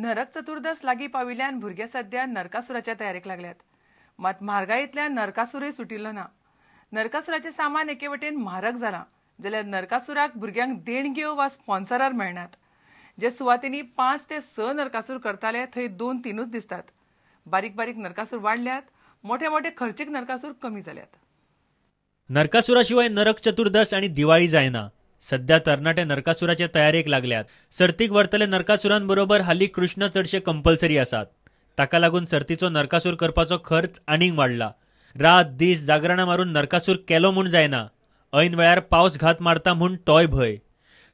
नरक चतुर्दस लागीं पाविल्ल्यान भुरगे सध्या नरकासुराच्या तयारेक लागल्यात. मात म्हारगायेंतल्यान नरकासूरय सुटिल्लो ना. नरकासुराचें सामान एके वटेन म्हारग जालां जाल्यार नरकासुराक भुरग्यांक देणग्यो वा स्पॉन्सरार मेळनात. जे सुवातींनी 5 ते 6 नरकासूर करताले थंय 2-3च दिसतात. बारीक बारीक नरकासूर वाडल्यात, मोठे मोठे खर्चीक नरकासूर कमी जाल्यात. नरकासुराशिवाय नरक चतुर्दस आनी दिवाळी जायना. सध्या तरणाटे नरकासुराचे तयारेक लागल्यात. सर्तीक व्हरतले नरकासुरांबरोबर हालीं कृष्ण चडशे कंपल्सरी आसात. ताका लागून सर्तीचो नरकासूर करपाचो खर्च आनीक वाडला. रात दीस जागरणां मारून नरकासूर केलो म्हूण जायना, ऐन वेळार पावस घात मारता म्हूण तोय भंय.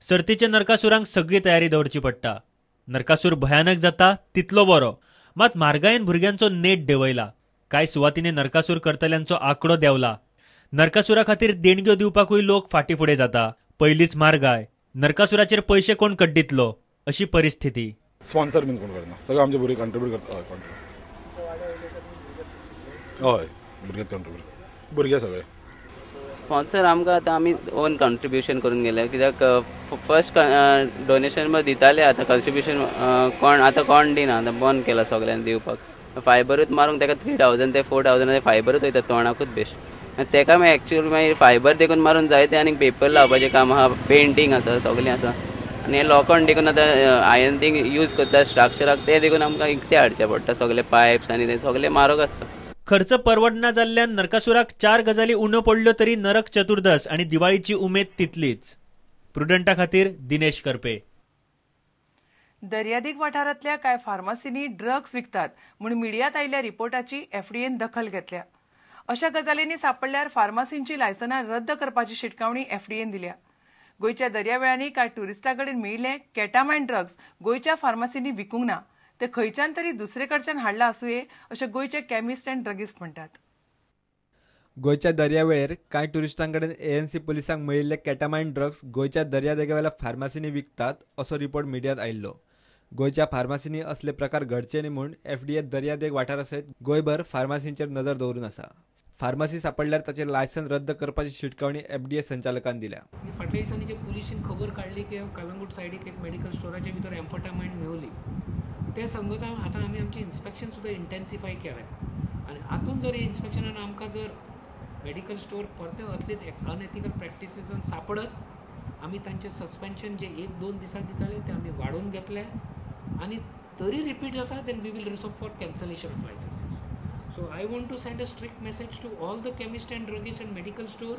सर्तीच्या नरकासुरांक सगळी तयारी दवरची पडटा. नरकासूर भयानक जाता तितलो बरो, मात म्हारगायेन भुरग्यांचो नेट देंवयला. कांय सुवातींनी नरकासूर करतल्यांचो आंकडो देंवला. नरकासुरा खातीर देणग्यो दिवपाकूय लोक फाटीं फुडें जाता. पयलींच म्हारगाय, नरकासुराचेर पयशे कोण कड्डीतलो अशी परिस्थिती. स्पॉन्सर बीन कोण करना, सगळे आमचे भुरगे कंट्रीब्यूट करता. हय, भुरगे कंट्रीब्यूट, भुरगे सगळे स्पॉन्सर. आमकां आतां आमी ओन कंट्रिब्युशन करून गेले, कित्याक फर्स्ट डोनेशन दिताले, आतां कंट्रिब्युशन कोण आतां कोण दिना, आतां बंद केला सगळ्यांनी दिवपाक. फायबरूच मारूंक ताका 3000 ते 4000 फायबरूच वयता तोंडाकूच बेश्ट. ताका मागीर एक्चुअल मागीर फायबर देखून मारून जायते आनी पेपर लावपाचें काम आहा, पेंटींग आसा, सगळें आसा. आनी हें लोखण देखून आतां आयर्न थींग यूज करता स्ट्रक्चराक, तें देखून आमकां इकतें हाडचें पडटा, सगळे पायप्स आनी तें सगळें म्हारग आसता. खर्च परवडना जाल्ल्यान नरकासुराक 4 गजाली उण्यो पडल्यो तरी नरक चतुर्दस आनी दिवाळीची उमेद तितलीच. प्रुडंटा खातीर दिनेश करपे. दर्यादेग वाठारांतल्या कांय फार्मासींनी ड्रग्स विकतात म्हूण मिडियांत आयिल्ल्या रिपोर्टाची एफडीएन दखल घेतल्या. अशा गजालींनी सापडल्यार फार्मासींची लायसनां रद्द करपाची शिटकावणी एफडीएन दिल्या. गोंयच्या दर्यावेळांनी कांय ट्युरिस्टां कडेन मेळिल्ले केटामायन ड्रग्स गोंयच्या फार्मासींनी विकूंक ना, ते खंयच्यान तरी दुसरे कडच्यान हाडला आसुये अशें गोंयचे केमिस्ट अँड ड्रगिस्ट म्हणटात. गोंयच्या दर्यावेळेर कांय ट्युरिस्टां कडेन एएनसी पुलिसांक मेळिल्ले केटामायन ड्रग्स गोंयच्या दर्यादेगेवेल्या फार्मासींनी विकतात असो रिपोर्ट मिडियांत आयिल्लो. गोंयच्या फार्मासींनी असले प्रकार घडचे न्ही म्हूण एफडीए दर्यादेग वाठारा सयत गोंयभर फार्मासींचेर नदर दवरून आसा. फार्मासी सापडल्यार ताचें लायसन रद्द करपाची शिटकावणी एफडीए संचालकान दिल्या. फाटल्या दिसांनी जे पुलिशीन खबर काडली की कलंगूट सायडीक एक मेडिकल स्टोराच्या भितर एम्फटामायन मेवली, ते संगता आतां आमी आमचें इन्स्पेक्शन सुद्दां इंटेन्सिफाय केलें आनी हातूंत जर इन्स्पेक्शनान आमकां जर मेडिकल स्टोर परते असले अनएथिकल प्रॅक्टिसीसान सापडत, आमी तांचें सस्पेन्शन जे 1-2 दिसाक दिताले ते आमी वाडोवन घेतले आनी तरी रिपीट जाता then we will resort for cancellation of licences. So I want to send a strict message to all the chemist and druggist and medical store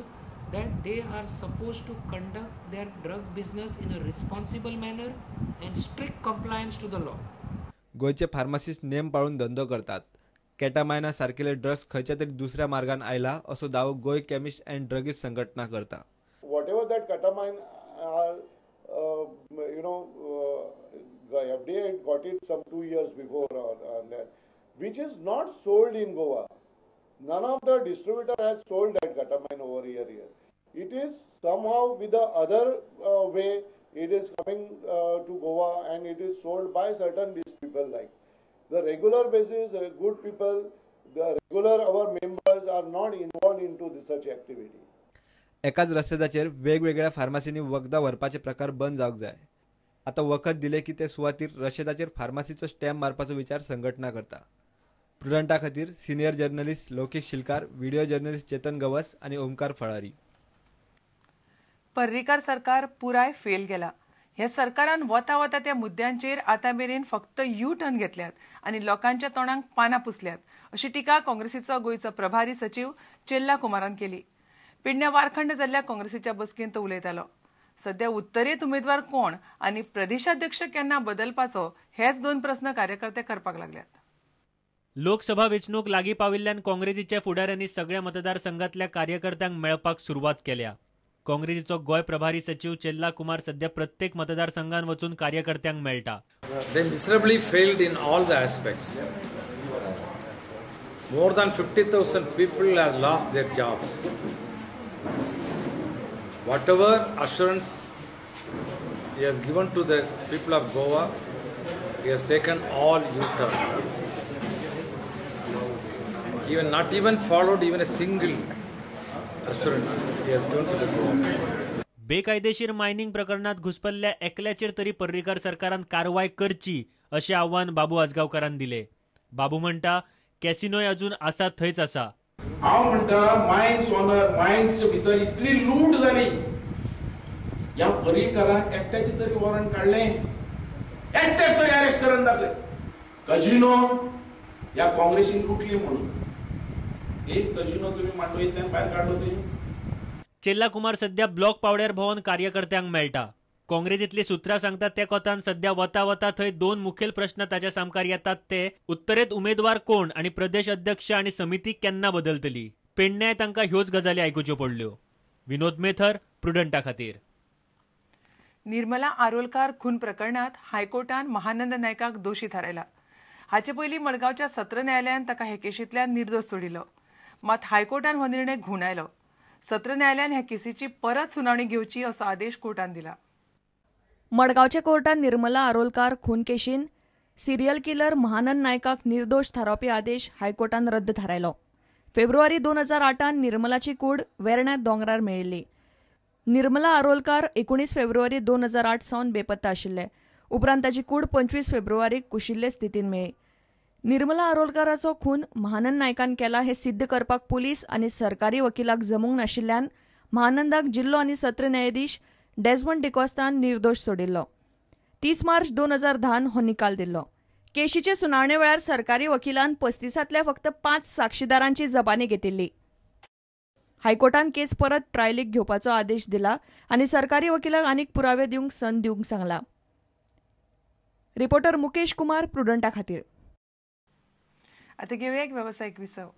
that they are supposed to conduct their drug business in a responsible manner and strict compliance to the law. गोंयचे pharmacist नेम पाळून धंदो करतात. केटामायना सारकेले drugs खंयच्या तरी दुसऱ्या मार्गान आयला असो दावो गोंय केमिस्ट अँड ड्रगिस्ट संघटना करता. Whatever that ketamine are, you know, the FDA got it some 2 years before that, which is not sold in Goa. None of the distributor has sold that ketamine over here. It is somehow with the other way it is coming to Goa and it is sold by certain these people like. The regular basis, good people, the regular our members are not involved into this such activity. एकाच रस्त्याचेर वेगवेगळ्या फार्मासींनी वखदां व्हरपाचे प्रकार बंद जावंक जाय. आतां वखद दिले की ते सुवातीर रशेदाचेर फार्मासीचो स्टॅम्प मारपाचो विचार संघटना करता. प्रुडंटा खातीर senior journalist Laukik Shilkar, video journalist Chetan Gawas आनी ओमकार फळारी. पर्रीकार सरकार पुराय फेल गेला. ह्या सरकारान वता वता त्या मुद्द्यांचेर आतां मेरेन फक्त यू टर्न घेतल्यात आनी लोकांच्या तोंडांक पानां पुसल्यात अशी टिका काँग्रेसीचो गोंयचो प्रभारी सचीव चेल्ला कुमारान केली. पेडण्या वारखंड जाल्ल्या काँग्रेसीच्या बसकेंत तो उलयतालो. सध्या उत्तरेंत उमेदवार कोण आनी प्रदेशाध्यक्ष केन्ना बदलपाचो हेच 2 प्रस्न कार्यकर्ते करपाक लागल्यात. लोकसभा वेंचणूक लागीं पाविल्ल्यान काँग्रेसीच्या फुडाऱ्यांनी सगळ्या मतदारसंघातल्या कार्यकर्त्यांक मेळपाक सुरवात केल्या. काँग्रेसीचो गोंय प्रभारी सचीव चेल्ला कुमार सध्या प्रत्येक मतदारसंघात वचून कार्यकर्त्यांक मेळटा. They miserably failed in all the aspects. More than 50,000 people have lost their jobs. Whatever assurance he has given to the people of Goa, he has taken all U-turn. Even not even followed even a single assurance he has given to the Goa. बेकायदेशीर mining प्रकरणात घुसपल्ल्या एकल्याचेर तरी पर्रीकार सरकारान कारवाय करची अशें आव्हान बाबू आजगांवकारान दिले. बाबू म्हणटा कॅसिनोय अजून आसा थंयच आसा. हांव म्हणटा मायन्स ऑनर मायन्स भितर इतली लूट जाली, ह्या पर्रीकारान एकट्याचे तरी वॉरंट काडलें, एकट्याक तरी अरेस्ट करून दाखय. कजिनो ह्या काँग्रेसीन लुटली म्हणून एक कजिनो तुम्ही मांडवींतल्यान भायर काडलो. तुमी चेल्ला कुमार सध्या ब्लॉक पावड्यार भोंवन कार्यकर्त्यांक मेळटा. काँग्रेसीतली सूत्रां सांगतात त्या कोतान सध्या वता वता थंय दोन मुखेल प्रश्न ताच्या सामकार येतात ते उत्तरेत उमेदवार कोण आनी प्रदेश अध्यक्ष आनी समिती केन्ना बदलतली. पेडण्याय तांकां ह्योच गजाली आयकुच्यो पडल्यो. विनोद मेथर, प्रुडंटा खातीर. निर्मला आरोलकार खून प्रकरणात हायकोर्टान महानंद नायकाक दोशी थारायला. हाचे पयलीं मडगांवच्या सत्र न्यायालयान ताका हे केशींतल्यान निर्दोश सोडिल्लो. मात हायकोर्टान हो निर्णय घुंवडायलो. सत्र न्यायालयान ह्या केसीची परत सुनावणी घेवची असो आदेश कोर्टान दिला. मडगांवच्या कोर्टान निर्मला आरोलकार खून केशीन सिरियल किलर महानंद नायकाक निर्दोश थारावपी आदेश हायकोर्टान रद्द थारायलो. फेब्रुवारी 2008 निर्मलाची कूड वेर्ण्या दोंगरार मेळिल्ली. निर्मला आरोलकार 19 फेब्रुवारी 2008 सावन बेपत्ता आशिल्ले. उपरांत ताची कूड 25 फेब्रुवारीक कुशिल्ले स्थितीन मेळ्ळी. निर्मला आरोलकाराचो खून महानंद नायकान केला हे सिद्ध करपाक पुलीस आनी सरकारी वकिलाक जमूंक नाशिल्ल्यान महानंदाक जिल्लो आनी सत्र न्यायाधीश डेजमंड डिकॉस्तान निर्दोश सोडिल्लो. 30 मार्च 2010 हो निकाल दिल्लो. केशीचे सुनावणे वेळार सरकारी वकिलान 35तल्या फक्त 5 साक्षीदारांची जबानी घेतिल्ली. हायकोर्टान केस परत ट्रायलीक घेवपाचो आदेश दिला आनी सरकारी वकिलाक आनीक पुरावे दिवंक संद दिवंक सांगला. रिपोर्टर मुकेश कुमार, प्रुडंटा खातीर. आता घेऊया एक व्यावसायिक विसव.